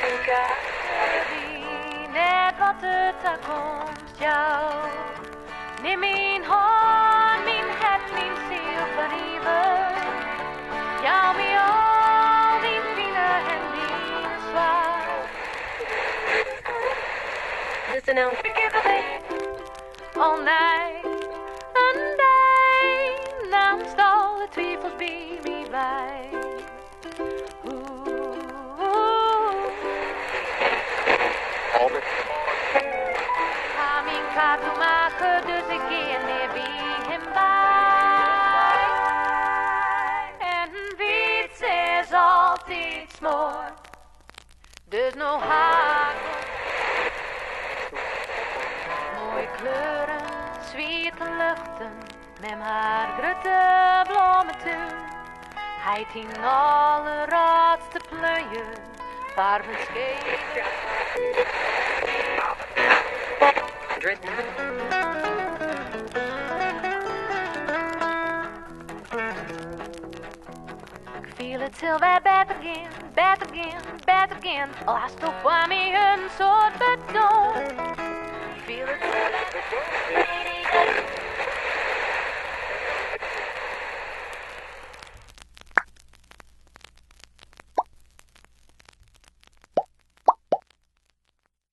Wit net wat de takomst jout. Nim myn hân, myn hert, myn siel foar ivich. Jou my al dyn pine en dyn soarch. Al nei in dei namst alle twifels by my wei. Ik ha myn kar doe makke, dus ik gean mear by him wei. En wyt is altyd smoar, dus no ha ik moaie kleuren, swiete luchten, mem har grutte blommetún. Heit syn alderâldste plunje, farven skele. Ik fiel it sil wer better gean, better gean, better gean, al hasto foar my in soad beton. Ik fiel it sil wer.